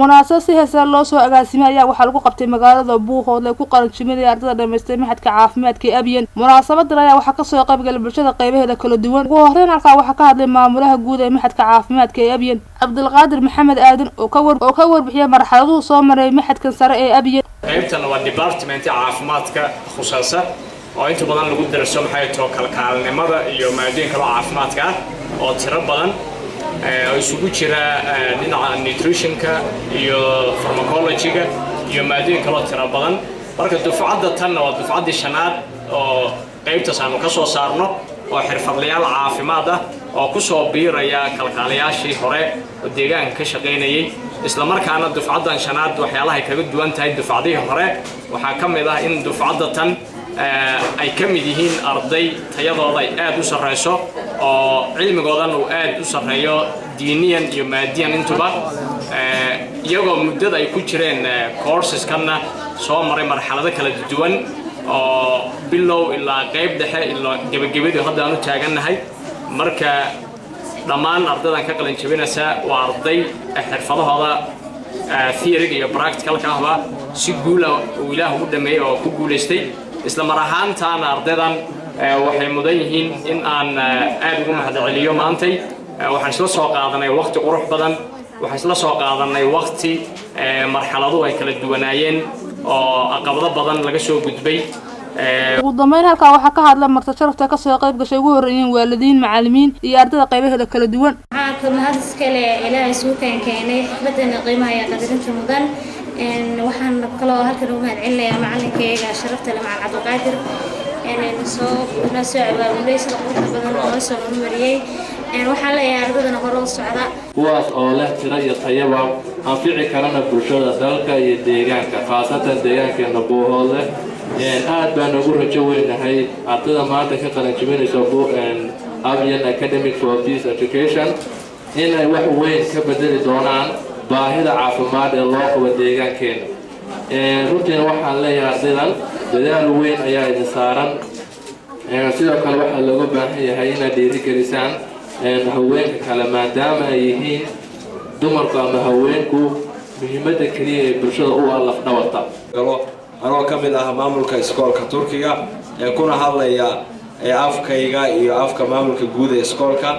Munaasabad si heesar loo soo agaasimay ayaa waxaa lagu qabtay magaalada Buuhoodle ay ku qalinjibinaya ardada dhamaystay machadka caafimaadka ee Abyan. Munaasabadan ayaa waxaa kasoo qaybgalay bulshada qeybaheeda kala duwan. Ugu horeyn, halkaa waxaa ka hadlay maamulaha guud ee machadka caafimaadka ee Abyan, Cabdulqaadir Maxamed Aadan, oo ka warbixiyay marxaladuhu soo maray machadkan sare ee Abyan. Qaybtan waa department caafimaadka khusaysa oo inta badan lagu darso, maxay too, kalkaalnimada iyo maadooyin kaloo caafimaadka ah oo tiro badan oo isugu jira dhinaca nutritionka iyo pharmacologyga iyo maadooyin kaloo tiro badan. Marka dufcadda tanna waa dufcaddii shanaad oo qaybtaas aanu ka soo saarno, oo xirfadlayaal caafimaad ah oo ku soo biiraya kalkaalayaashii hore oo deegaanka ka shaqaynayay. Isla markaana dufcaddan shanaad waxyaalahay kaga duwan tahay dufcadihii hore waxaa ka mid ah in dufcadda tan ay ka mid yihiin arday tayadooda ay aad u sarreyso oo cilmigoodan uu aad u sarreeyo, diiniyan iyo maadiyan intuba, iyagoo muddada ay ku jireen courseskanna soo maray marxalado kala duwan oo bilow ilaa qayb dhexe ilaa gebagabadii hadda aan u taagannahay. Marka dhammaan ardaydan ka qalin jabinaysa waa arday xirfadahooda theoryga iyo practicalka ahba si guula uu Ilaah ugu dhameeyey oo ku guulaystay. Isla mar ahaantaana ardaydan waxay mudan yihiin in aan aad ugu mahadceliyo. Maantay waxaan isla soo qaadanay waqti qurux badan, waxaan isla soo qaadanay waqti marxaladuhu ay kala duwanaayeen oo caqabado badan laga soo gudbay. Ugu dambeyn, halkaa waxaa ka hadla marti sharafta kasoo qayb gashay, ugu horreeyeen waalidiin, macalimiin iyo ardada qaybaheeda kala duwan. Waxaa ka mahad iskale Ilaahay isugu keenay xafladana qiimaha iyo qadarinta mudan. Waxaan kaloo halkan ugu mahad celinayaa macalinkayga sharafta leh, Macalin Cabdiqaadir, soo noo soo abaabulay, sida quruxda badan oo noo soo horumariyey. Waxaan leeyahay ardadana hore u socda. Kuwaas oo leh tiro iyo tayaba, anfici karana bulshada, dalka iyo deegaanka, khaasatan deegaankeena Buuhoodle. Aad baan ugu rajo weynahay ardada maanta ka qalin jebinaysa Abyan Academic for Peace Education inay wax weyn ka bedeli doonaan baahida caafimaad ee loo qabo deegaankeena. Runtiina waxaan leeyahay, ardaydan dadaal weyn ayaa idin saaran. Sidoo kale waxaa looga baahan yahay inaad dhiirigelisaan haweenka kale, maadaama ay yihiin dumarku ama haweenku muhiimadda keliya ee bulshada u ah lafdhabarta. Anoo ka mid ah maamulka iskoolka Turkiga ee kuna hadlaya ee afkayga iyo afka maamulka guud ee iskoolka,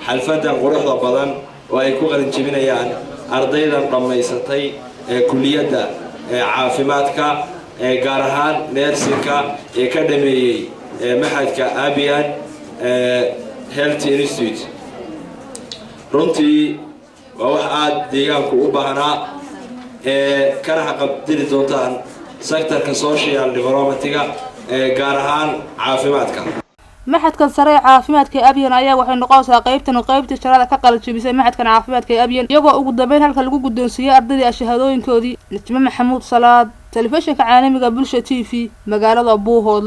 xalfadan quruxda badan oo ay ku qalin jebinayaan ardaydan dhammaysatay ee kuliyadda ee caafimaadka ee gaar ahaan nursingka ee ka dhameeyey machadka Abyan Health Institute, runtii waa wax aada deegaanku u baahnaa ee kana haqabdiri doontaan sectorka social developmentiga ee gaar ahaan caafimaadka. Machadkan sare ee caafimaadka ee Abyan ayaa waxay noqonaysaa qaybtan qaybtii shanaad ka qalin jebisay machadkan caafimaadka ee Abyan, iyagoo ugu dambeyn halka lagu guddoonsiiyey ardaydii shahaadooyinkoodii. Najme Maxamuud Salaad, telefishinka caalamiga Bulsha TV, magaalada Buuhoodle.